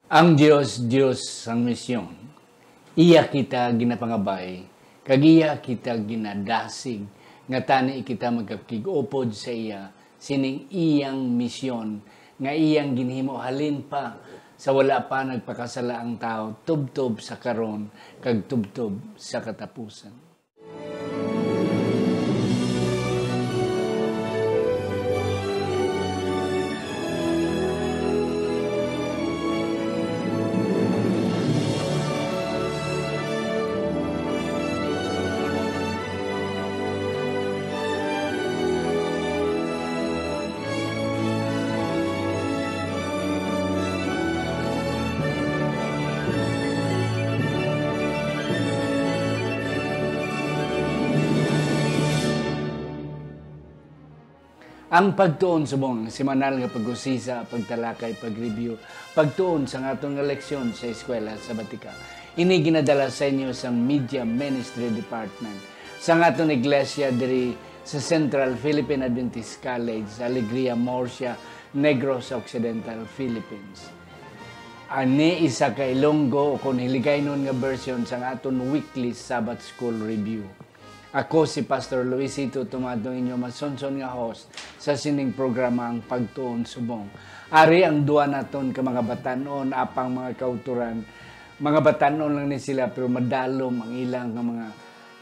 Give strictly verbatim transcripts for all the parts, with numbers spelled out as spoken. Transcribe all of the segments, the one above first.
Ang Dios, Dios sang misyon. Iya kita ginapangabay, kag iya kita ginadasig, nga tani kita magakig-upod sa iya sining iyang misyon nga iyang ginhimo halin pa sa wala pa nagpakasala ang tawo, tubtob sa karon kag tubtob sa katapusan. Ang pagtuon subong ang semanal nga pag-usisa, pagtalakay, pag-review, pagtuon sa aton nga leksyon sa eskwela sa Batika. Ini ginadala sa inyo sang Media Ministry Department sang aton iglesia diri sa Central Philippine Adventist College sa Alegria, Murcia, Negros Occidental, Philippines. Ani isa ka Ilonggo o kon Hiligaynon nga version sang aton weekly Sabbath School Review. Ako si Pastor Luisito Tumado, inyo masunson nga host sa sining programa, Ang Pagtuon Subong. Ari ang duha naton ka mga batan-on, apang mga kauturan. Mga batan-on lang ni sila, pero madalom ang ilang nga mga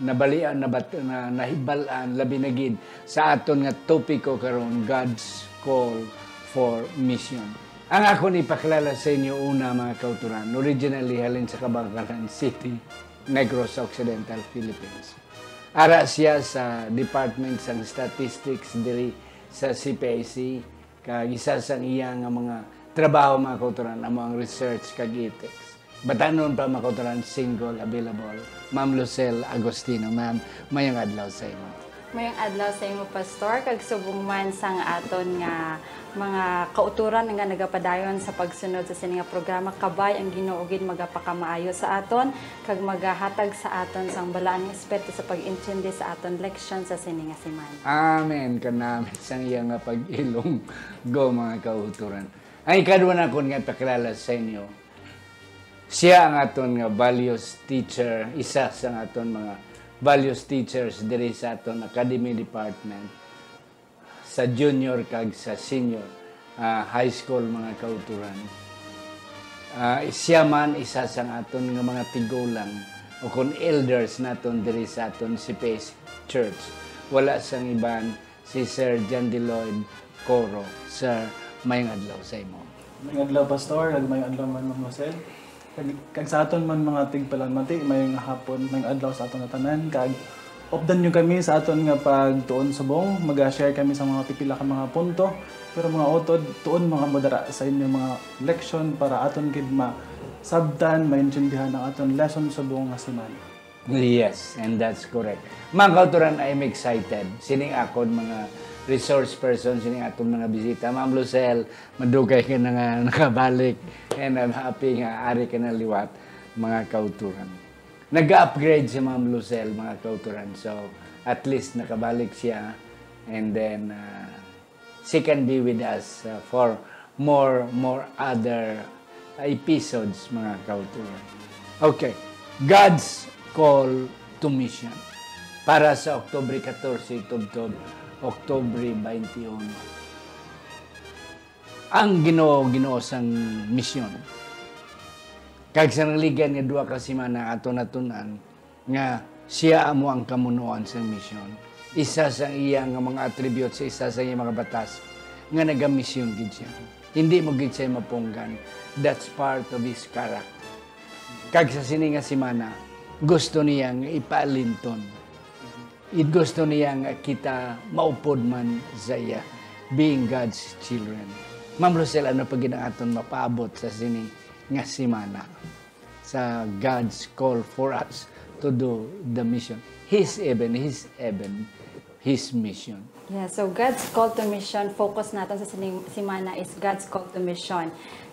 nabalian, nabat-, na, nahibal-an, labi na gid sa aton nga topiko karon, God's Call for Mission. Ang akon ipakilala sa inyo una, mga kauturan, originally halin sa Kabankalan City, Negros Occidental, Philippines. Ara siya sa Department sang Statistics diri sa C P I C, kag isa sang iya nga mga trabaho, mga kauturan, amo ang research kag ethics. Batanon pa, mga kauturan, single, available. Ma'am Lucel Agostino, ma'am, mayong adlaw sa imo. Mayong adlaw sa imo, Pastor, kag subong man sang aton nga mga kauturan nga nagapadayon sa pagsunod sa sini nga programa. Kabay ang Ginoo gid magapakamaayo sa aton kag magahatag sa aton sang balaan nga espiritu sa pag-intindi sa aton leksyon sa sini nga semana. Amen. Kanami sang iya nga pag-ilong go, mga kauturan. Ang ikadwa nakon nga ipakilala sa inyo, siya ang aton nga values teacher, isa sa aton mga values teachers diri sa aton academy department, sa junior kag sa senior, ah, high school, mga kauturan. Ah, siya man isa sang aton nga mga tigulang o kon elders naton diri sa aton C P S Church. Wala sang iban, si Sir John D. Lloyd Coro. Sir, mayong adlaw sa imo. Mayong adlaw, Pastor, ug mayong adlaw man, Ma'am Rosel. Kag, kag sa aton man mga tigpalamati, mayong hapon, mayong adlaw sa aton tanan. Kag updan niyo kami sa aton nga pagtuon subong, mag-share kami sa mga pipila ka mga punto, pero mga utod, tuon mga madara sa inyong mga leksyon para aton gid masabtan, maintindihan ang aton lesson subong nga semana. Yes, and that's correct. Mga kauturan, I'm excited. Sining akon mga resource person, sining aton mga bisita. Ma'am Lucel, madugay ka na nga nakabalik. And I'm happy nga ari ka na liwat, mga kauturan. Nag-upgrade si Ma'am Lucel, mga kauturan. So, at least nakabalik siya. And then, uh, she can be with us, uh, for more, more other episodes, mga kauturan. Okay, God's Call to Mission para sa Oktubre katorse tubtob Oktubre twenty-one. Ang Ginoo, Ginoo sang misyon. Kag sa nangligan nga duha ka semana ato natun-an, nga siya amo ang kamunoan sang misyon. Isa sang iya nga mga attributes, isa sa iya mga batas, nga nagamisyon gid siya. Hindi mo gid siya mapunggan. That's part of his character. Kag sa sini nga semana, gusto niya nga ipaalinton. It gusto niya nga kita maupod man sa iya, being God's children. Ma'am Rosel, ano pa gid ang aton mapaabot sa sini nga semana? Sa God's call for us to do the mission. His even, His even, His mission. Yeah, so God's call to mission, focus naton sa sining semana is God's call to mission.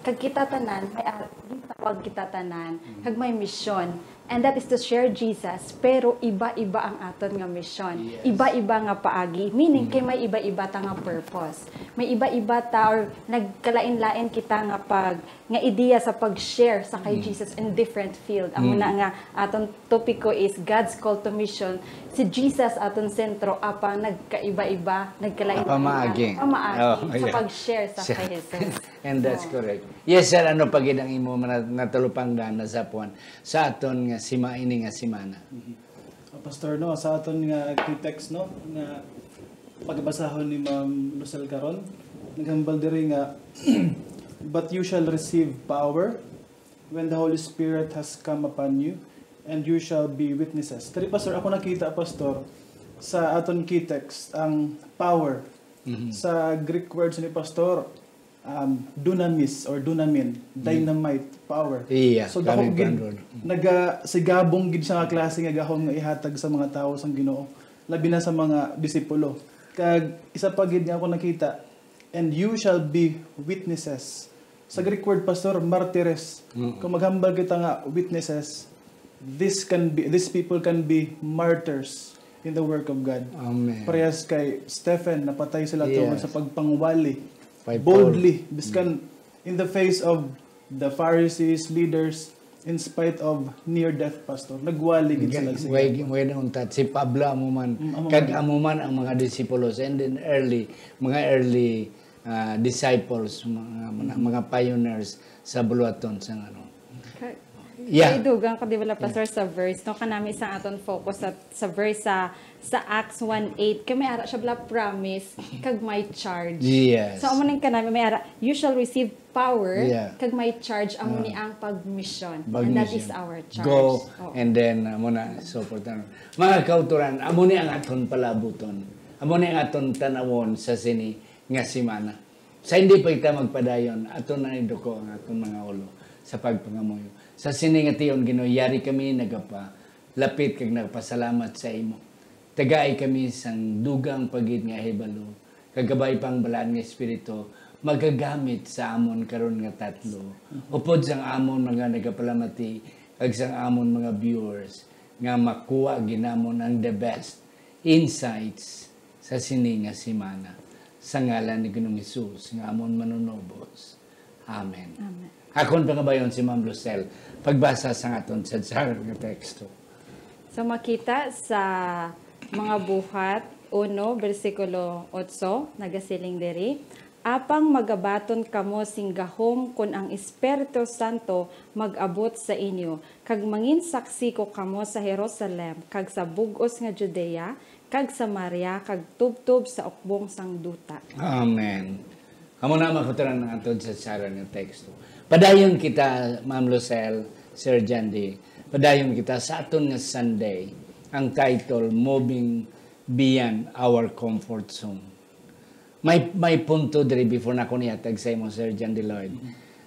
Kag kita tanan, may, ah, gintawag kita tanan, kag may mission. And that is to share Jesus, pero iba-iba ang aton nga mission. Yes. Iba-iba nga paagi. Meaning, kay may iba-iba ta nga purpose. May iba-iba ta or nagkalain-lain kita nga pag, nga ideya sa pag-share sa kay Jesus in different field. Amo na nga aton topiko is God's call to mission. Si Jesus aton sentro, apang nagkaiba-iba, nagkalain-lain Pamaagi. ang pamaagi Oh, sa yeah. pag-share sa Siya. kay Jesus. And that's Oh. correct. Yes, sir. Ano pa gid ang imo mga natalupangdan na sa puwan sa aton nga sima ini nga semana? Mhm. Ah, Pastor, no, sa aton nga key text, no, nga pagabasahon ni Ma'am Lucel karon, naghambal diri nga, "But you shall receive power when the Holy Spirit has come upon you, and you shall be witnesses." Diri, Pastor, ako nakita, Pastor, sa aton key text, ang power. Mhm. Sa Greek words ni Pastor, um, dunamis or dunamin, dynamite, power. Iya, So, dako kami gid, pandol. Nagasigabong gid siya nga klase nga gahom nga ihatag sa mga tawo sang Ginoo, labi na sa mga disipulo. Kag isa pa gid nga ako nakita, "And you shall be witnesses." Sa Greek word, Pastor, martyres. Mm. Kung maghambal kita nga witnesses, this can be, these people can be martyrs in the work of God. Amen. Parehas kay Stephen, napatay sila tungod Yes. sa pagpangwali. By Paul. Boldly, biskan in the face of the Pharisees, leaders, in spite of near death, Pastor. Nagwali gid sila sa Way, gihapon. way na untat. Si Pablo amo man, Mm, amo kag man. amo man ang mga disipulos, and then early, mga early, ah, disciples, mga, mga, mga pioneers sa buluhaton sa ano. Ka-, Yeah. kaidugang ko, di ba, la, Pastor, sa verse, no? Kanami sa aton focus sa, sa verse sa, sa Acts one eight, kay may ara siya bala promise, kag may charge. Yes. So, amo nang kanami, may ara, "You shall receive power, Yeah. kag may charge, amo Ah. ni ang pag-mission." And that is Pag-mission. our charge. Go, Oh. and then, amo na, so, portan-, mga kauturan, amo ni ang aton palabuton. Amo ni ang aton tanawon sa sini nga semana. Sa hindi pa kita magpadayon, aton na iduko ang aton mga ulo sa pagpangamuyo. Sa sini nga tion, Ginoo, yari kami nagapalapit kag nagapasalamat sa imo. Tagai kami sang dugang pa gid nga hibalo, kag kabay pa ang Balaan nga Espiritu magagamit sa amon karon nga tatlo, upod sang amon mga nagapalamati kag sang amon mga viewers, nga makuha gid namon ang the best insights sa sini nga semana. Sa ngalan ni Ginoong Hesus nga amon Manunubos. Amen. Amen. Akon pangabayon si Ma'am Lucel, pagbasa sa aton sadsaran nga teksto. So, makita sa Mga Buhat uno, bersikulo otso, nagasiling diri, "Apang magabaton kamo sing gahom kon ang Espiritu Santo mag-abot sa inyo, kag manginsaksi ko kamo sa Jerusalem, kag sa bug-os nga Judea, kag Samaria, kag tubtob sa ukbong sang duta." Amen. Amo na, mga kauturan, ang aton sadsaran nga teksto. Padayon kita, Ma'am Lucel, Sir Jandy, padayon kita sa aton nga Sunday. Ang title, Moving Beyond Our Comfort Zone. May, may punto diri before na ko nihatag sa imo, Sir Jandy Lloyd.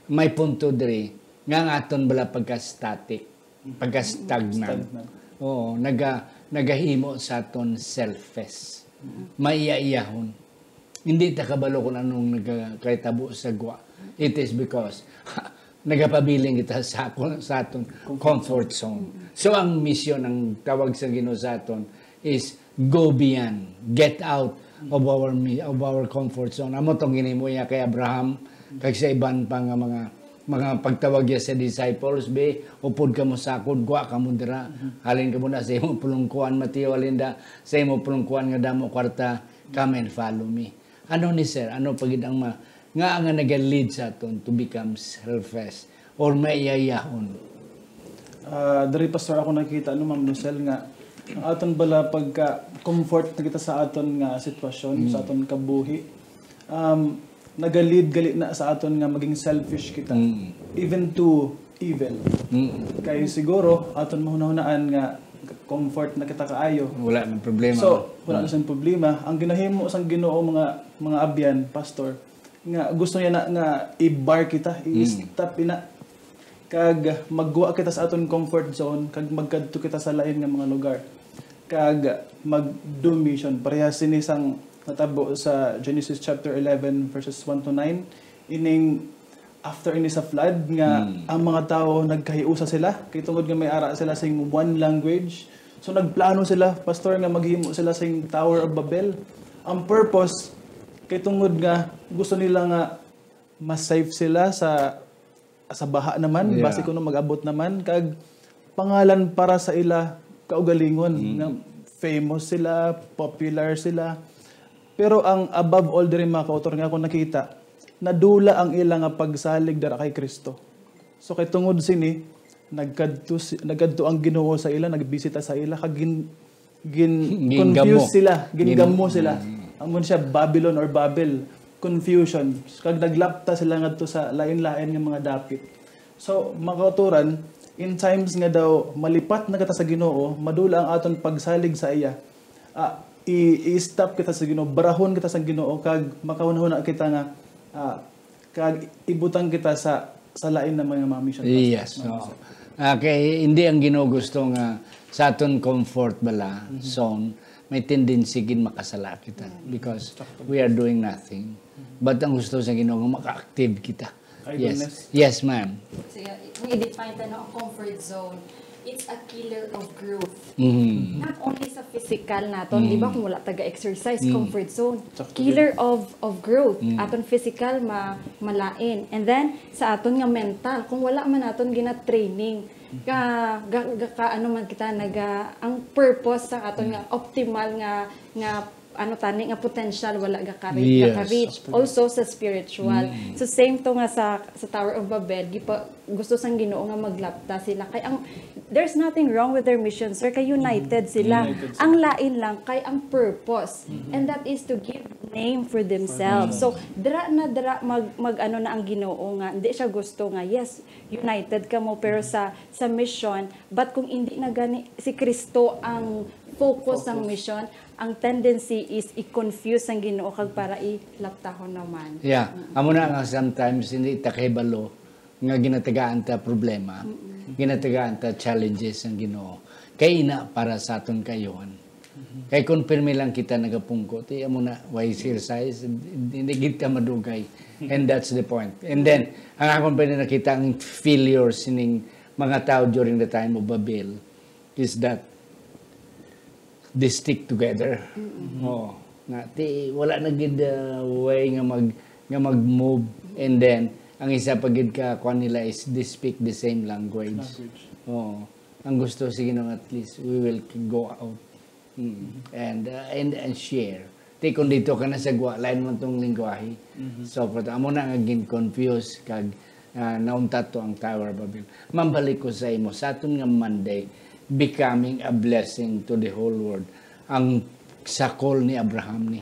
May punto diri nga ang aton bala pagka-static, pagka-stagnant. Stagnant. Oo, naga-, nagahimo sa aton selfish. Maiya-iyahon. Hindi ta kabalo kung anong nagakahitabo sa gwa. It is because nagapabiling kita sa akon, sa aton comfort zone. So, ang misyon, ang tawag sa Ginoo sa aton is go beyond, get out of our mi-, of our comfort zone. Amo tong ginhimo niya kay Abraham, kag sa iban pa nga mga, mga pagtawag niya sa disciples, "Be, upod kamo sa akon, gwa kamo dira. Halin kamo na sa imo pulungkuan, Mateo, halin da sa imo pulungkuan nga damo kwarta, come and follow me." Ano ni, sir? Ano pa gid ang ma-, nga, nga naga-lead sa aton to become selfish or maiyayahon? Ah, diri, Pastor, ako nakita, no, Ma'am Lucel, nga ang aton bala pagka-comfort na kita sa aton nga sitwasyon, Mm. sa aton kabuhi, um, naga-lead gali na sa aton nga maging selfish kita. Mm. Even to evil. Mm. Kay siguro, aton mahunahunaan nga comfort na kita kaayo. Wala nang problema. So, wala na Mm. siyang problema. Ang ginahimo sang Ginoo, mga, mga abyan, Pastor, nga gusto niya na nga i-bar kita, Mm. i-stop ina. Kag magwa kita sa aton comfort zone, kag magkadto kita sa lain nga mga lugar. Kag mag-do mission. Parehas sini sang natabo sa Genesis chapter eleven, verses one to nine. Ining after ini sa flood nga ang mga tawo nagkahiusa sila, kay tungod nga may ara sila sing one language. So nagplano sila, Pastor, nga maghimo sila sing Tower of Babel. Ang purpose, kay tungod nga gusto nila nga mas safe sila sa sa baha naman, Yeah. basi kuno mag-abot naman, kag pangalan para sa ila kaugalingon, nga famous sila, popular sila. Pero ang above all diri, mga kautor, nga akong nakita, nadula ang ila nga pagsalig dira kay Kristo. So kay tungod sini, nagkadto si, nagkadto ang Ginoo sa ila, nagbisita sa ila, kag gin, gin Ginggamo. confuse sila, Gin- ginggamo sila. Amo siya Babylon or Babel, confusion. Kag naglapta sila ngadto sa lain-lain nga mga dapit. So, mga kauturan, in times nga daw malipat na kita sa Ginoo, madula ang aton pagsalig sa iya. Ah, i- i-stop kita sa Ginoo, barahon kita sa Ginoo, kag makahunahuna kita nga ah, kag ibutang kita sa sa lain na mga mamisyon. Yes, Pastor. Oo. Ah, kay hindi ang Ginoo gusto nga sa aton comfort bala zone, may tendency gid makasala kita because we are doing nothing. But ang gusto sa Ginoo nga maka-active kita. Yes. Idleness. Yes, ma'am. So, yeah, kung i-define ta, no, ang comfort zone, it's a killer of growth. Mm. Not only sa physical naton, di ba, kung wala taga-exercise, comfort zone. Sakto. Killer of of growth. Aton physical ma malain. And then, sa aton nga mental, kung wala man naton gina-training, ka, ga, ga, ka, ano man kita, naga, ang purpose sa aton nga optimal nga, nga, ano tani, nga potential, wala ga ka-reach, Yes. ga ka-reach. Also sa spiritual. So, same to nga sa, sa Tower of Babel, gipa, gusto sang Ginoo nga maglapta sila. Kay ang, there's nothing wrong with their mission, sir. Kay united sila. United sila. Ang lain lang kay ang purpose. And that is to give name for themselves. So, dira na, dira mag, mag ano na ang Ginoo nga, hindi siya gusto nga, yes, united kamo, pero sa, sa mission, but kung hindi na gani si Kristo ang focus sang Focus. mission, ang tendency is i-confuse ang Ginoo kag para ilaptahon naman. Yeah. Amo na nga sometimes hindi ta kahibalo nga ginatagaan ta problema, ginatagaan ta challenges ang Ginoo. Kay ina para sa aton kaayuhan. Kay kung pirmi lang kita nagapungko, ti amo na, why exercise? Hindi gid ka madugay. And that's the point. And then, ang akon pa nakita ang failure sining mga tao during the time of Babel is that they stick together. Oo. Nga, ti, wala na gid, uh, way nga mag, nga mag-move. And then, ang isa pa gid ka kuan nila is they speak the same language. Language. Oo. Ang gusto, sige na, at least we will go out. Mm. And, uh, and, and share. Ti kung dito ka na sa gwa, lain man tong lingwahe. So, for amo na nga gin-confuse kag, ah, nauntat to ang Tower of Babel. Mambalik ko sa imo, sa aton nga Monday, becoming a blessing to the whole world. Ang sakol ni Abraham ni.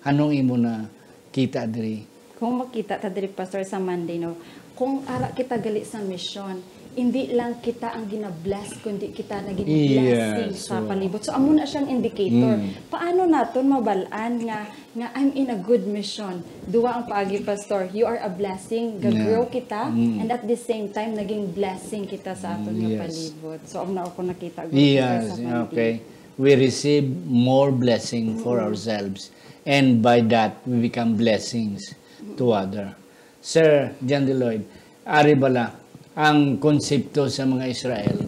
Anong imo na kita diri? Kung makita ta diri, Pastor, sa Monday, no, kung ara kita gali sa mission, hindi lang kita ang gina-bless, kundi kita naging Yes, blessing sa so palibot. So, amo na siyang indicator. Mm. Paano naton mabal-an nga, nga I'm in a good mission? Duwa ang paagi, Pastor. You are a blessing. Ga-grow Yeah. kita, Mm. and at the same time, naging blessing kita sa aton nga Yes. palibot. So, amo na ako nakita, good Yes, Pastor, sa Monday. okay. We receive more blessing for Mm. ourselves. And by that, we become blessings to other. Sir John Lloyd, ari bala ang konsepto sa mga Israel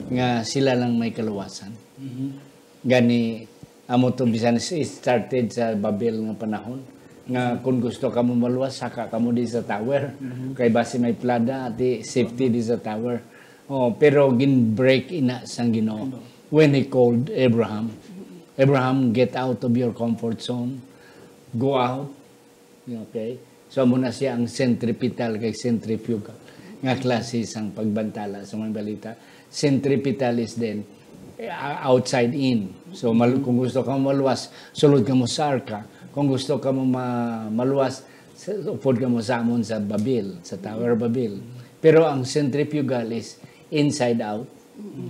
nga sila lang may kaluwasan. Mhm. Gani, amo to bisan s-, it started sa Babel nga panahon, nga kung gusto kamo maluwas, saka kamo di sa tower. Mhm. Kay basi may plada, ati safety di sa tower. Oh, pero gin-break ina sang Ginoo Ginoo. when he called Abraham. "Abraham, get out of your comfort zone. Go out." Okay? So, amo na siya ang centripetal kay centrifugal nga klase sang pagbantala sa mga balita. Centripetal is then, eh, outside in. So, mal-, kung gusto ka maluwas, sulod ka mo sa arka. Kung gusto ka mo ma-, maluwas, sa-, upod ka mo sa amon sa Babel, sa Tower of Babel. Pero ang centrifugal is inside out.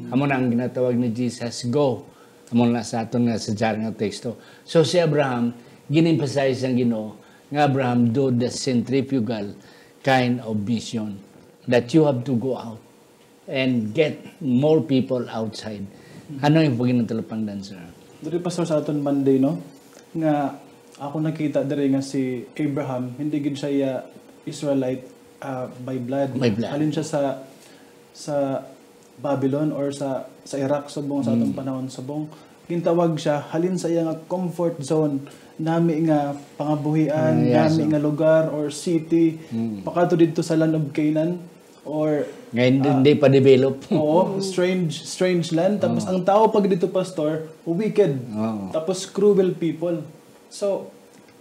Amo na ang ginatawag ni Jesus, "Go." Amo na sa aton nga sa jar nga teksto. So, si Abraham, gin-emphasize ang Ginoo nga, "Abraham, do the centrifugal kind of mission, that you have to go out and get more people outside." Ano yung pagkinatalapangdan, sir? Diri, Pastor, sa aton Monday, no? Nga ako nakita diri nga si Abraham, hindi gid siya iya Israelite, ah, by blood. By blood. Halin siya sa, sa Babylon or sa, sa Iraq subong, sa atong Mm. panahon subong. Gintawag siya halin sa iya nga comfort zone, nami nga pangabuhian, Mm, yeah, nami so nga lugar or city, Mm. pakadto didto sa land of Canaan, or, Nga hindi, ah, hindi pa develop. Oo, strange, strange land. Tapos Oo. ang tao pag dito, pastor, wicked. Oo. Tapos cruel people. So,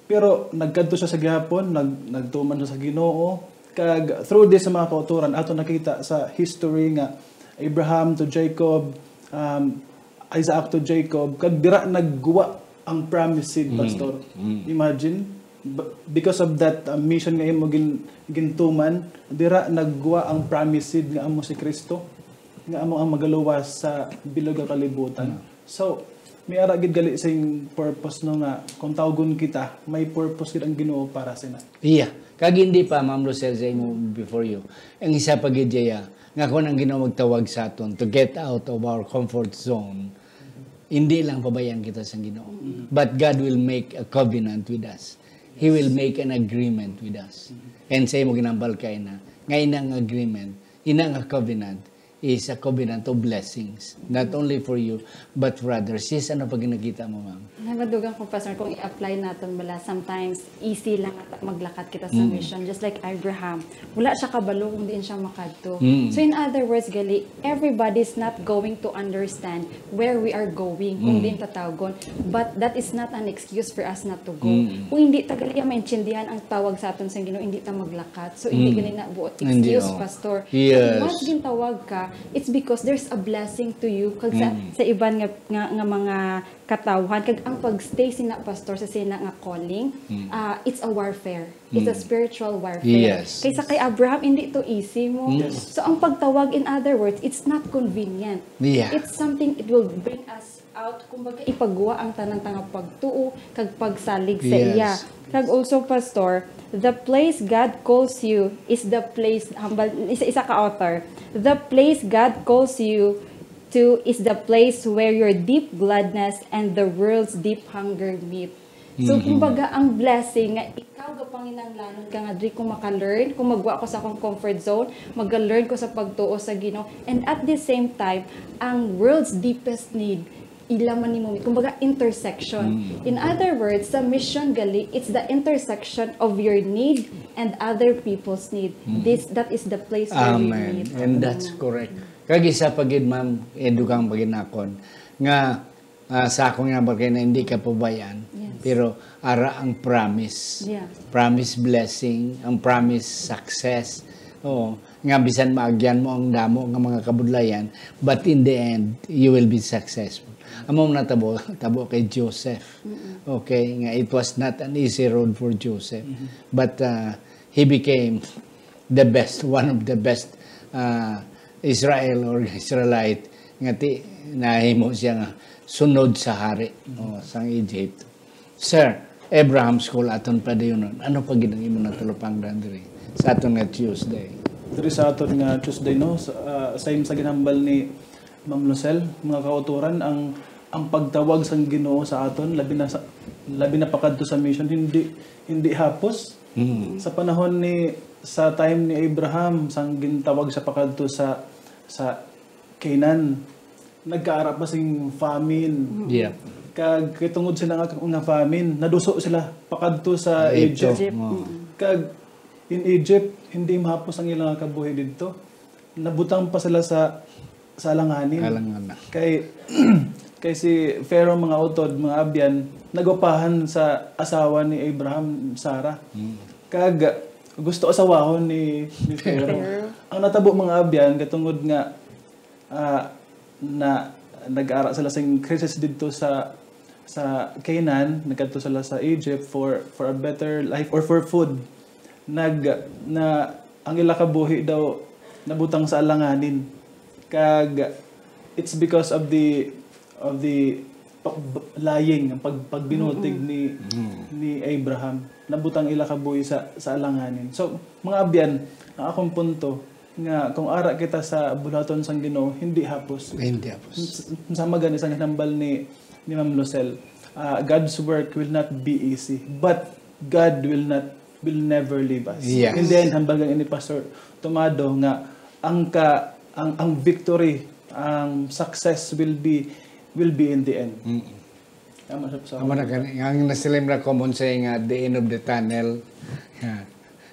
pero nagkadto siya sa gihapon, nag-, nagtuman siya sa Ginoo. Kag through this, sa mga kauturan, ato nakita sa history nga Abraham to Jacob, um, Isaac to Jacob, kag dira nagguwa ang promised seed, Mm. Pastor. Mm. Imagine, b-, because of that, uh, mission nga imo gin-, gintuman, dira nagguwa ang promised seed nga amo si Kristo, nga amo ang magaluwas sa bilog nga kalibutan. Mm. So, may ara gid gali sing purpose, no, nga kung tawgon kita, may purpose gid ang Ginoo para sina. Iya. Kag hindi pa, Ma'am Rosel, sa imo before you, ang isa pa gid, Jaya, nga kung ang Ginoo magtawag sa aton to get out of our comfort zone, hindi lang pabayaan kita sa Ginoo. Mm. But God will make a covenant with us. He will make an agreement with us. Mm. And sa imo ginambal kay na, nga inang agreement, inang covenant, is a covenant of blessings, not only for you, but for others. Yes, ano pa ginakita mo, ma'am? Nabadugan ko, Pastor, kung i-apply naton bala, sometimes easy lang ata maglakat kita sa Mm. mission, just like Abraham. Wala siya kabalo kung diin siya makadto. Mm. So, in other words, gali, everybody's not going to understand where we are going kung Mm. diin ta tawgon. But that is not an excuse for us not to go. Mm. Kung hindi ta gali maintindihan ang tawag sa aton sa Ginoo, hindi ta maglakat. So, hindi Mm. gali na buot Hindi, excuse, oh. Pastor. Yes. Kung mas gintawag ka, it's because there's a blessing to you. Kag sa, Mm. sa iban nga, nga, nga mga katawhan, kag ang pag-stay sina, Pastor, sa sina nga calling, Mm. ah, it's a warfare. It's a Mm. spiritual warfare. Yes. Kaysa kay Abraham, hindi to easy mo. Mm. So, ang pagtawag, in other words, it's not convenient. Yeah. It's something, it will bring us out, kumbaga, ipagwa ang tanan ta nga pagtuo kag pagsalig sa Yes. iya. Kag also, Pastor, the place God calls you is the place, hambal, isa, isa ka author, "The place God calls you to is the place where your deep gladness and the world's deep hunger meet." So, Mm-hmm. kumbaga, ang blessing nga ikaw gapanginahanglanon ka nga diri, kung maka-learn, kung magwa ko sa akong comfort zone, maga-learn ko sa pagtuo sa Ginoo, and at the same time, ang world's deepest need, ila man nimo, kumbaga, intersection. Mm. In other words, sa mission gali, it's the intersection of your need and other people's need. Mm. This, that is the place where we Amen. meet. And that's correct. Kag isa pa gid, ma'am, eh, dugang pa gid nakon, nga, ah, sa akong number kay na hindi ka pabayaan, Yes. pero ara ang promise. Yeah. Promise blessing, ang promise success. Oo, nga bisan maagyan mo ang damo nga mga kabudlayan, but in the end, you will be successful. Amo man natabo, tabo kay Joseph. Mm-mm. Okay, nga it was not an easy road for Joseph. Mm-hmm. But, uh, he became the best, one of the best, uh, Israel or Israelite nga ti-, nahimo siya nga sunod sa hari, Mm-hmm. o, sang Egypt. Sir, Abraham School aton padayonon. Ano pa gid ang imo natalupangdan diri sa aton nga Tuesday? Diri sa aton nga Tuesday, no, sa, ah, same sa ginhambal ni Ma'am Lucel, mga kauturan, ang, ang pagtawag sang Ginoo sa aton, labi na sa, labi na pakadto sa mission, hindi, hindi hapos. Mm. Sa panahon ni, sa time ni Abraham, sang gintawag siya pakadto sa, sa Canaan, nagkaara pa sing famine. Yeah. Kag kay tungod sila nga, nga famine, naduso sila pakadto sa Egypt. Egypt. Egypt. Oh. Mm. Kag in Egypt, hindi mahapos ang ilang kabuhi didto. Nabutang pa sila sa, sa alanganin. Alanganin. Kay, kay si Pharaoh, mga utod, mga abyan, nag-upahan sa asawa ni Abraham, Sarah. Mm. Kag gusto asawahon ni, ni Pharaoh. Pharaoh. Ang natabo, mga abyan, katungod nga, ah, na nag-ara sila sing crisis didto sa, sa Canaan, nagkadto sila sa Egypt for, for a better life or for food. Nag-, na, ang ila kabuhi daw nabutang sa alanganin. Kag it's because of the, of the pa-, b-, lying, ang pag-, pagbinutig Mm. ni, Mm. ni Abraham. Nabutang ila kabuhi sa, sa alanganin. So, mga abyan, ang akong punto, nga kung ara kita sa buhaton sang Ginoo, hindi hapos. Hindi hapos. S-, sama gani sa ginhambal ni, ni Ma'am Lucel, ah, God's work will not be easy, but God will not will never leave us. Yes. And then, hambal gani ni Pastor Tomado nga ang ka ang ang victory, ang success will be will be in the end. Mm. Tama siya sa Amo na gani, ang nasilim na common saying nga, "At the end of the tunnel, yeah,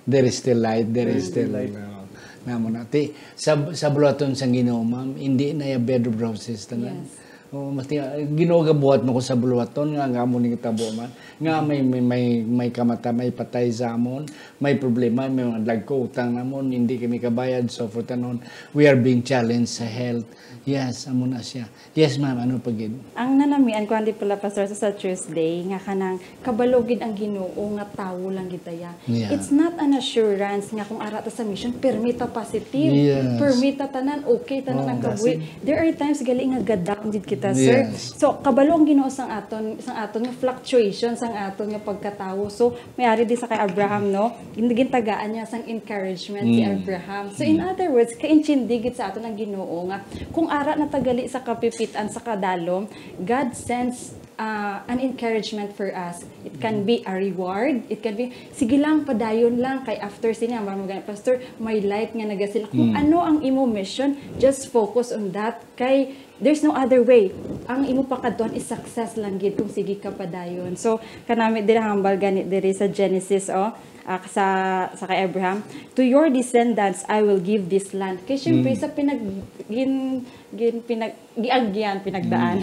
there is still light, there is There is still still light. uh, namo na." Ti, sa, sa buluhaton sang Ginoo, ma'am, hindi na ya bed of roses tanan. Yes. Oh, mas ti, Ginoo gabuhat mo ko sa buluhaton nga nga mo ning tabo man. Nga may may may, may kamata, may patay sa amon, may problema, may mga dagko utang namon, hindi kami kabayad, so forth and on. We are being challenged sa health. Yes, amo na siya. Yes, ma'am, ano pa gid? Ang nanamian ko, hindi pala, Pastor, sa, sa Tuesday, nga kanang kabalo gid ang Ginoo nga tawo lang gid ta ya. Yeah. It's not an assurance nga kung ara ta sa mission, permi ta positive, Yes. permi ta tanan, okay tanan Oh, ang kabuhi. that's There are times gali nga ga-down gid kita, sir. Yes. So, kabalo ang Ginoo sang aton, sang aton nga fluctuation, sang aton nga pagkatawo. So, may ari di sa kay Abraham, no? Gin-, gintagaan niya sang encouragement si Mm. Abraham. So, in other words, kaintindi gid sa aton ang Ginoo nga kung ara na ta gali sa kapipit-an, sa kadalom, God sends uh, an encouragement for us. It can be a reward. It can be, sige lang, padayon lang. Kay after sini, ang mga gani, Pastor, may light nga nagasila. Kung Mm. ano ang imo mission, just focus on that. Kay there's no other way. Ang imo pakadtuan is success lang gid kung sige ka padayon. So, kanami diri hambal gani diri sa Genesis, oh, ah, sa sa kay Abraham, "To your descendants I will give this land." Kay syempre Mm. sa pinag gin, gin pinag giagyan, pinagdaan.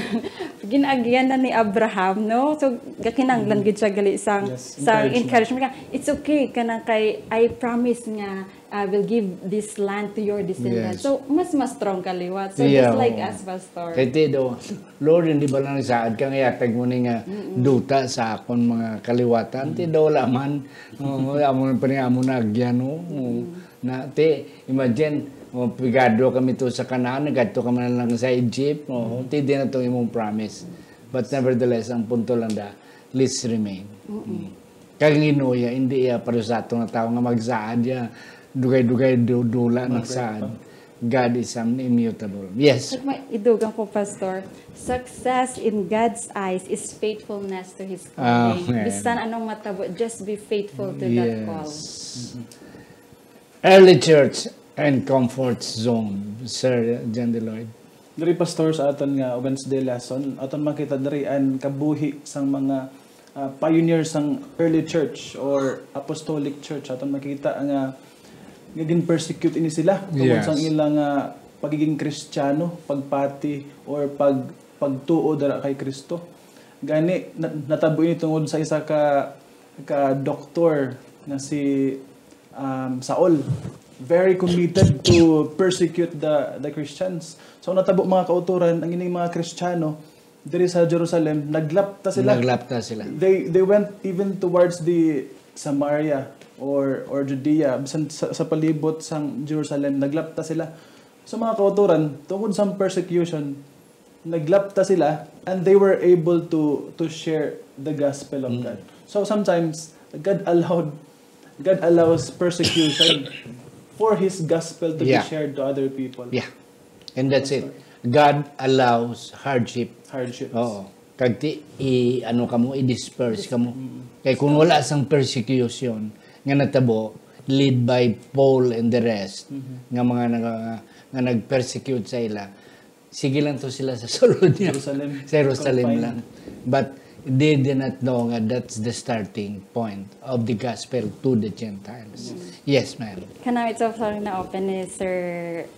Ginaagyan na ni Abraham, no? So, gakinanglan gid siya gali sang Yes, sang encouragement. Encouragement nga, "It's okay, kanang kay I promise nga I will give this land to your descendants." Yes. So, mas mas strong ka liwat. So, Yeah, just like oo. us, Pastor. Kay ti do, "Lord, hindi ba lang saad ka nga ihatag mo ni nga duta sa akon mga kaliwatan?" Ti do wala man. Oo, amo pa ni amo na agyan, no? Oo. Na, ti, imagine, oh, pigado kami to sa Canaan, nagadto kami na lang sa Egypt. Oo, ti di na to imong promise. But nevertheless, ang punto lang da, let's remain. Mm. Kag ang Ginoo ya, hindi ya para sa ato nga tawo nga magsaad ya, dugay-dugay du- dula nagsaad. God is um, immutable. Yes. Kag may idugang ko, Pastor, success in God's eyes is faithfulness to His calling. Amen. Bisan anong matabo, just be faithful to that call. Yes. Early church and comfort zone, Sir John Lloyd. Diri, Pastor, sa aton nga Wednesday lesson, aton makita diri ang kabuhi sang mga ah, pioneers sang early church or apostolic church. Aton makita nga nga gin-persecute ini sila tungod Yes. sang ilang ah, pagiging Kristiyano, pagpati or pag pagtuo dira kay Kristo. Gani na, natabo ini tungod sa isa ka ka doktor nga si um, Saul, very committed to persecute the the Christians. So natabo, mga kauturan, ang ining mga Kristiyano diri sa Jerusalem, naglapta sila. Naglapta sila. They they went even towards the Samaria or or Judea, bisan sa, sa palibot sang Jerusalem, naglapta sila. So, mga kauturan, tungod sa persecution, naglapta sila and they were able to to share the gospel of Mm. God. So sometimes God allowed God allows persecution for His gospel to Yeah. be shared to other people. Yeah. And that's it. God allows hardship. Hardships. Oo. Kag ti, i, ano ka mo, i-disperse ka mo. Kay kung wala sang persecution nga natabo, led by Paul and the rest, nga mga nag, nga nag-persecute sa ila, sige lang to sila sa sulod niya. Jerusalem. Sa Jerusalem Confined. lang. But they did not know nga that's the starting point of the gospel to the Gentiles. Yes, ma'am. Kanami ito sa na-open ni Sir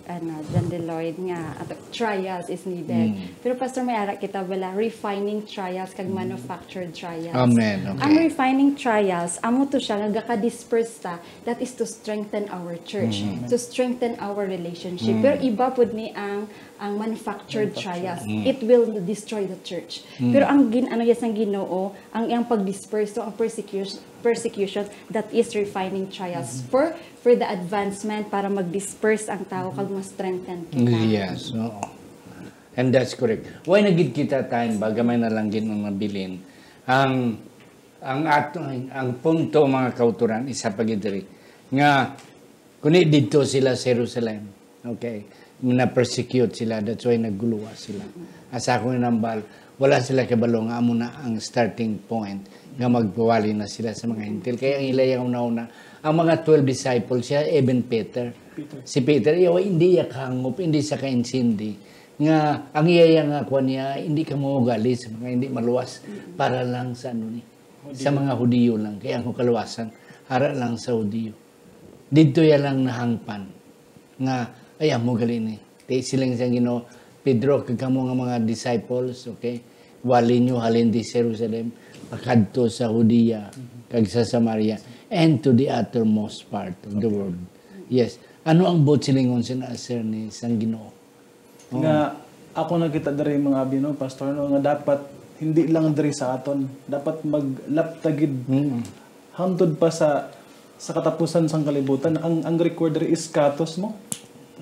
ano, John Lloyd nga ato, trials is needed. Mm. Pero Pastor, may ara kita bala, refining trials kag manufactured trials. Amen. Okay. Ang refining trials, amo to siya nga gaka-disperse ta, that is to strengthen our church, Mm. to strengthen our relationship. Mm. Pero iba pud ni ang ang manufactured Manufactured. trials. Mm. It will destroy the church. Mm. Pero ang gin ano ya sang Ginoo, ang ang pag-disperse to, ang persecution, persecution that is refining trials for for the advancement, para mag-disperse ang tao kag ma-strengthen kita. Yes, oo. And that's correct. Why na gid kita time ba gamay na lang gid ang mabilin? Ang ang ato ang punto, mga kauturan, isa pa gid diri nga kuni didto sila sa Jerusalem. Okay? Na-persecute sila, that's why nagguluwa sila. Asa akong nambal, wala sila kabalo nga amo na ang starting point. nga magpawali na sila sa mga Hentil. Kaya ang ila yung una-una, ang mga twelve disciples siya, even Peter. Si Peter, iya, hindi iya kahangop, hindi siya kaintindi nga ang iya nga kuwan niya, hindi ka maugali sa mga hindi maluwas para lang sa ano ni, sa mga Hudiyo lang. Kaya ang kaluwasan, ara lang sa Hudiyo. Didto ya lang nahangpan nga, ay, amo gali ni. Kay siling sa Ginoo, Pedro, kag kamo nga mga disciples, okay? Wali nyo halin di Jerusalem, pakadto sa Judea, kag sa Samaria, and to the uttermost part of the world. Yes. Ano ang buot silingon sa sir ni sang Ginoo? Oh. Nga ako nakita diri, mga abi, no, Pastor, no, nga dapat hindi lang diri sa aton, dapat maglapta gid Mm. hangtod pa sa, sa katapusan sang kalibutan. Ang, ang record diri is katos mo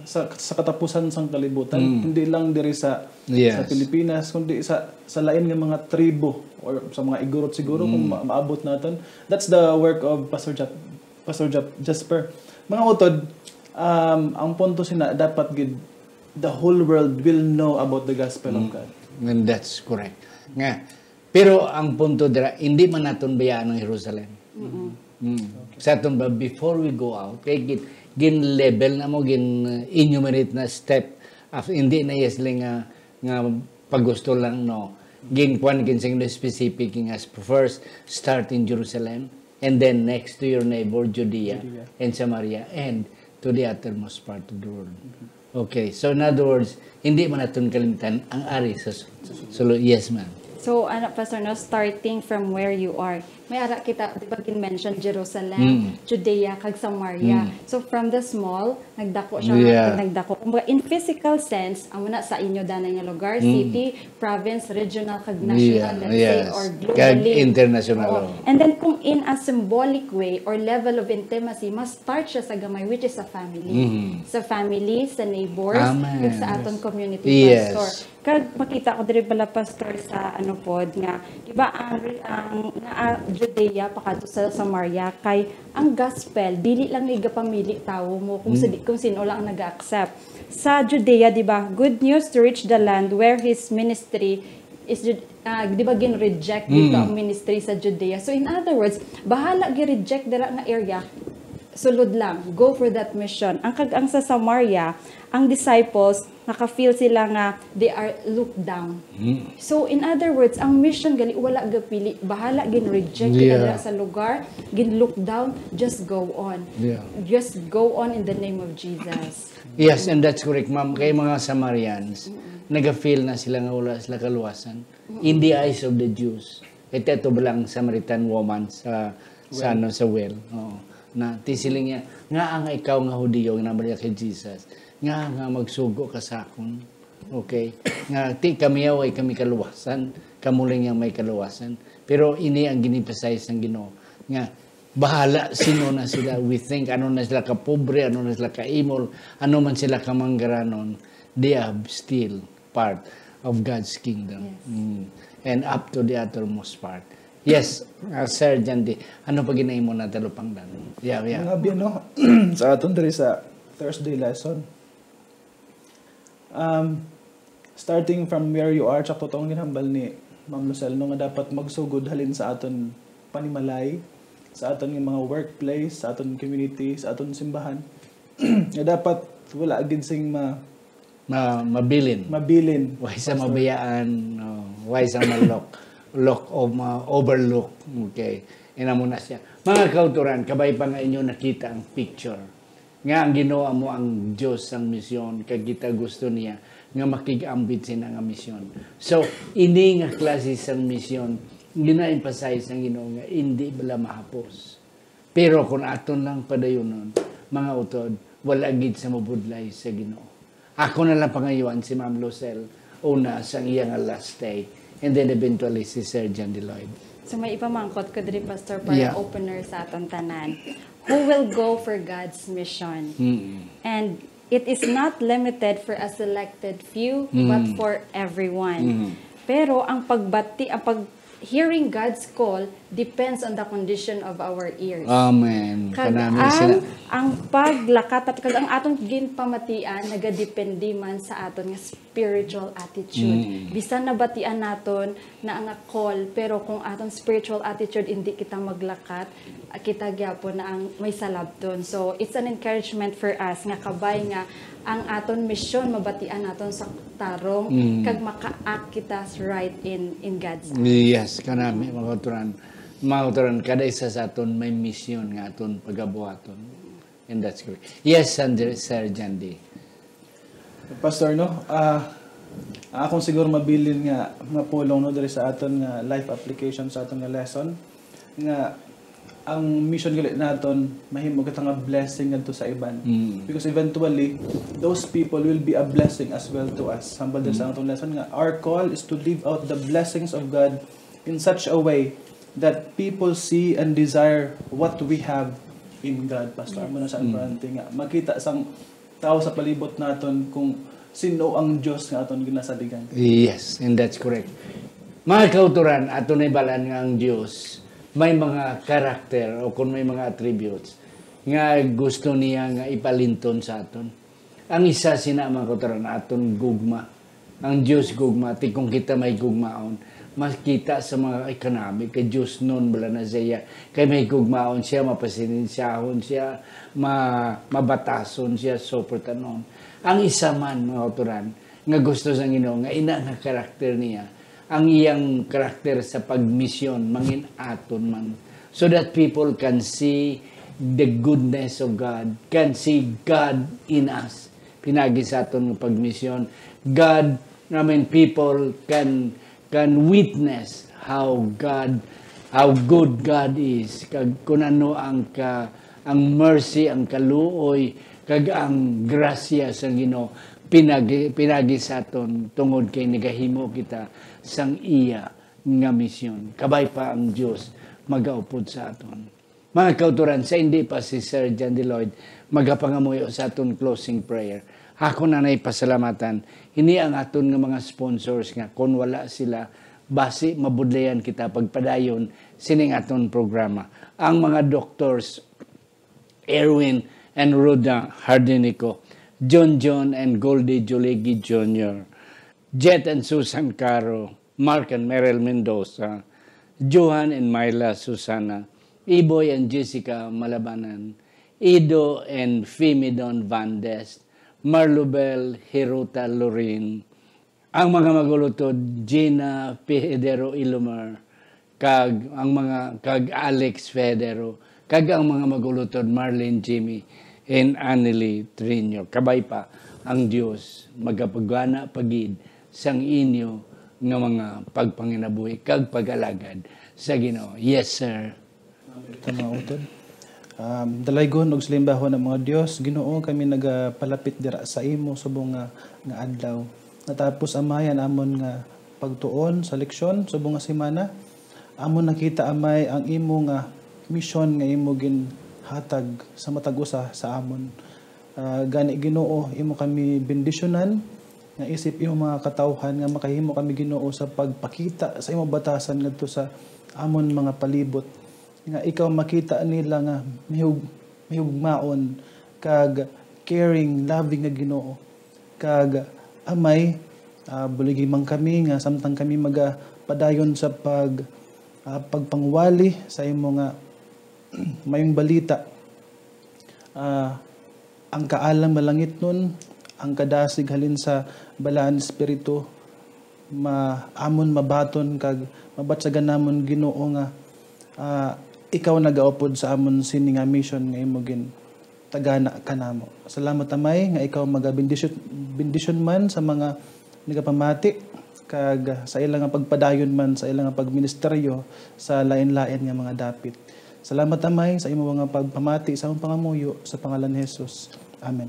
sa, sa katapusan sang kalibutan. Mm. Hindi lang diri sa, Yes. sa Pilipinas, kundi sa, sa lain nga mga tribo or sa mga Igorot siguro kung Mm. ma-, maabot naton. That's the work of Pastor Jap-, Pastor Jap-, Jasper. Mga utod, um, ang punto sina dapat gid the whole world will know about the gospel of Mm. God. And that's correct. Nga, pero ang punto dira, hindi man naton bayaan ang Jerusalem. Mm. Sa aton ba, before we go out, kay gin, gin-level na mo, gin-enumerate na step. Af-, hindi na yes lang nga, nga pagusto lang, no. Gin-, kwan, gin-, sing specific nga first, start in Jerusalem, and then next to your neighbor, Judea, Judea. and Samaria, and to the uttermost part of the world. Okay, so in other words, hindi man naton kalimtan ang ari sa su-, sulo. Yes, ma'am. So, ano, Pastor, no, starting from where you are, may ara kita, di ba, gin-mention Jerusalem, Mm. Judea, kag Samaria. Mm. So, from the small, nagdako siya, Yeah. nagdako. Kumbaga, in physical sense, amo na sa inyo danay nga lugar, Mm. city, province, regional, kag national, Yeah, let's say, yes. or Kag globally. international, Oo. oh. And then, kung in a symbolic way or level of intimacy, mas start siya sa gamay, which is sa family. Mm. Sa family, sa neighbors, Amen. kag sa aton Yes. community, Yes. Pastor. Kag makita ko diri bala, Pastor, sa ano pod nga, di ba, ang, ang naa Judea pakadto sa Samaria, kay ang gospel dili lang igapamili tawo mo kung Mm. sidi-, kung sino lang ang nag-accept. Sa Judea, di ba, good news to reach the land where his ministry is Ju-, ah, di ba, gin-reject dito Mm. ang ministry sa Judea. So, in other words, bahala gi-reject dira nga area, sulod lang, go for that mission. Ang kag-, ang sa Samaria, ang disciples, naka-feel sila nga they are looked down. Mm. So, in other words, ang mission gali wala gapili, bahala gin-reject Yeah. kita dira sa lugar, gin-look down, just go on. Yeah. Just go on in the name of Jesus. Yes, and that's correct, ma'am. Kay mga Samaritans, Mm-mm. naga-feel na sila nga wala sila kaluwasan. Mm-mm. In the eyes of the Jews. Ito, ito ba lang Samaritan woman sa, sa Well. ano, sa well? Oo. Na, ti siling niya, nga ang ikaw nga Hudiyo, nga naman niya kay Jesus, nga, nga magsugo ka sa akon. Okay? Nga, ti kami, way kami kaluwasan, kamo lang yang may kaluwasan. Pero ini ang gin-emphasize sang Ginoo, nga bahala sino na sila. We think, ano na sila kapobre, ano na sila kaimol, ano man sila kamanggaranon, they are still part of God's kingdom. Yes. Mm. And up to the uttermost part. Yes, uh, Sir Jandy, ano pa ginaimo na talupangdan? Yeah, yeah. Mga abi, no, sa aton diri sa Thursday lesson, um, starting from where you are, tsaka totoo ang ginhambal ni Ma'am Lucel, no, nga dapat magsugod halin sa aton panimalay, sa aton nga mga workplace, sa aton community, sa aton simbahan, nga dapat wala gid sing ma-, Ma-, mabilin. mabilin, Why sa Pastor? mabayaan, no? Why sa malok? Look o ma-, overlook. Okay. Ina mo na siya. Mga kauturan, kabay pa nga inyo nakita ang picture. Nga ang Ginoo amo ang Dios sang misyon, kag kita gusto niya nga makig-ambit sina nga misyon. So, ini nga klase sang misyon, gina-emphasize ang Ginoo nga hindi bala mahapos. Pero kung aton lang padayonon, mga utod, wala gid sa mabudlay sa Ginoo. Ako na lang pangayuan si Ma'am Lucel, una sang iya nga last take, and then eventually si Sir John Lloyd. So may ipamangkot ko diri, Pastor, para Yeah. opener sa aton tanan. Who will go for God's mission? Mm. And it is not limited for a selected few, Mm. but for everyone. Mm. Pero ang pagbati, ang pag hearing God's call depends on the condition of our ears. Amen. Kag Kanami ang, sila. Ang paglakat at kag ang aton ginpamatian nagadepende man sa aton nga spiritual attitude. Bisan nabatian naton na nga call, pero kung aton spiritual attitude hindi kita maglakat, ah, kita gyapon na ang may salabton. So it's an encouragement for us nga kabay nga ang aton misyon mabatian naton sa tarong kag maka-act kita right in in God's Yes, kanami, mga kauturan. Mga kauturan, kada isa sa aton may misyon nga aton pagabuhaton. And that's correct. Yes, Sandre, Sir Jandy. Pastor, no? Ah, ang akong siguro mabilin nga nga pulong, no, diri sa aton nga life application sa aton nga lesson, nga ang mission gali naton mahimo kita nga blessing ngadto sa iban. Because eventually, those people will be a blessing as well to us. Hambal din sa atong lesson nga our call is to live out the blessings of God in such a way that people see and desire what we have in God, Pastor. Amo na sa importante nga makita sang tao sa palibot naton kung sino ang Dios nga aton ginasaligan. Yes, and that's correct. Mga kauturan, ato na ibalan nga ang Dios may mga karakter o kung may mga attributes nga gusto niya nga ipalinton sa aton. Ang isa sina, mga kauturan, aton gugma. Ang Dios gugma, ti kung kita may gugmaon, makita sa mga economic kay Dios nun bala na siya, kay may gugmaon siya, mapasininsyahon siya, ma, mabatason siya, so forth and on. Ang isa man, mga kauturan, nga gusto sa Ginoo nga ina nga karakter niya, ang iyang karakter sa pagmisyon mangin aton man, so that people can see the goodness of God, can see God in us. Pinagi sa aton nga pagmisyon, God, I mean, people can can witness how God, how good God is, kag kung ano ang ka, ang mercy, ang kaluoy, kag ang grasya sa Ginoo pinagi, pinagi sa aton tungod kay nagahimo kita sang iya nga misyon. Kabay pa ang Dios magaupod sa aton. Mga kauturan, sa hindi pa si Sir John D. Lloyd magapangamuyo sa aton closing prayer, ako na nay pasalamatan ini ang aton nga mga sponsors nga kon wala sila, basi mabudlayan kita pagpadayon sining aton programa. Ang mga doctors Erwin and Rhoda Hardinico, John John and Goldie Juligi Junior, Jet and Susan Caro, Mark and Meryl Mendoza, Johan and Myla Susana, Iboy and Jessica Malabanan, Ido and Fimidon Vandes, Marlubel Hiruta Lorin, ang mga magulutod Gina Pedro Ilomar, kag ang mga kag Alex Federo, kag ang mga magulutod Marlene Jimmy and Annelie Trino. Kabay pa ang Dios magapagana pagid sang inyo nga mga pagpanginabuhi kag pag-alagad sa Ginoo. Yes, sir. Ito mga utod. Um, dalaygon ug salimbahon ang mga Dios, Ginoo, kami nagapalapit dira sa imo subong nga, nga adlaw. Natapos, Amay, ang amon nga pagtuon sa leksyon subong nga semana. Amon nakita, Amay, ang imo nga misyon nga imo ginhatag sa matag usa sa amon. Ah, gani, Ginoo, imo kami bendisyonan nga isip imo mga katawhan nga makahimo kami, Ginoo, sa pagpakita sa imo batasan ngadto sa amon mga palibot, nga ikaw makita nila nga mahig-, mahigugmaon kag caring, loving nga Ginoo. Kag Amay, ah, buligi man kami nga samtang kami magapadayon sa pag, ah, pagpangwali sa imo nga mayong balita, ah, ang kaalam nga langitnon, ang kadasig halin sa Balaan Espiritu, ma-, amon mabaton kag mabatyagan namon, Ginoo, nga, ah, ikaw nagaupod sa amon sini nga mission nga imo gintagana kanamo. Salamat, Amay, nga ikaw magabendisyon, bendisyon man sa mga nagapamati kag sa ila nga pagpadayon man sa ila nga pagministeryo sa lain-lain nga mga dapit. Salamat, Amay, sa imo nga pagpamati sa among pangamuyo, sa pangalan ni Jesus. Amen.